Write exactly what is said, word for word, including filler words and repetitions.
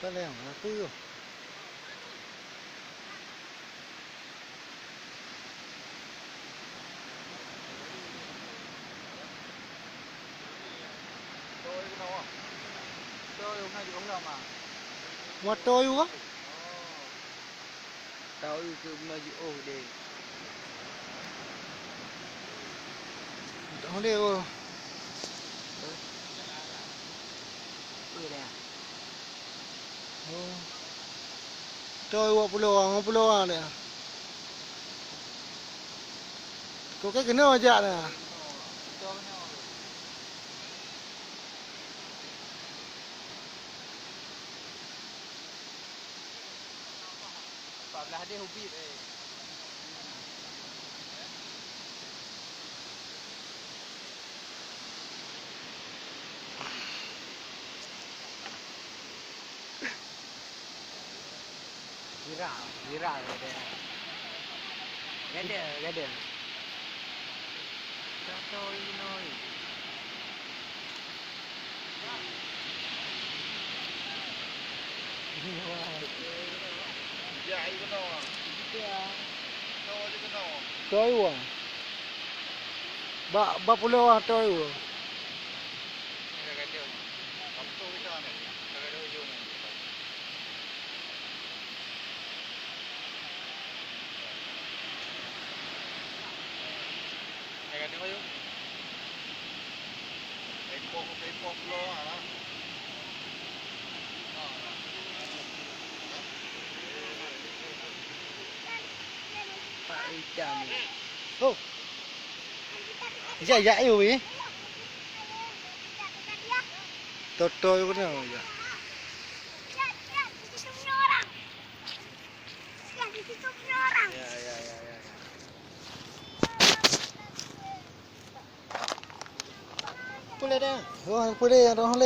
Leng, aku yo. Moto yo kah? Tahu ke maju oh deh. Tahu deh oh. Apa dah? Oh. Tahu dua puluh orang, lima puluh orang dah. Kok kayak kena aja dah. Empat belas deh ubit, eh. Viral, viral gada. Gada, gada. Contoh inoi. Toi wa. Ba, ba pulo wa toi wa. Pak Ridha ni. Oh. Ijak, ijak, ayo, weh. Toto, ayo, kena, ijak. Ya, ya, ya, ya, ya. Boleh dah. Oh, boleh, ada orang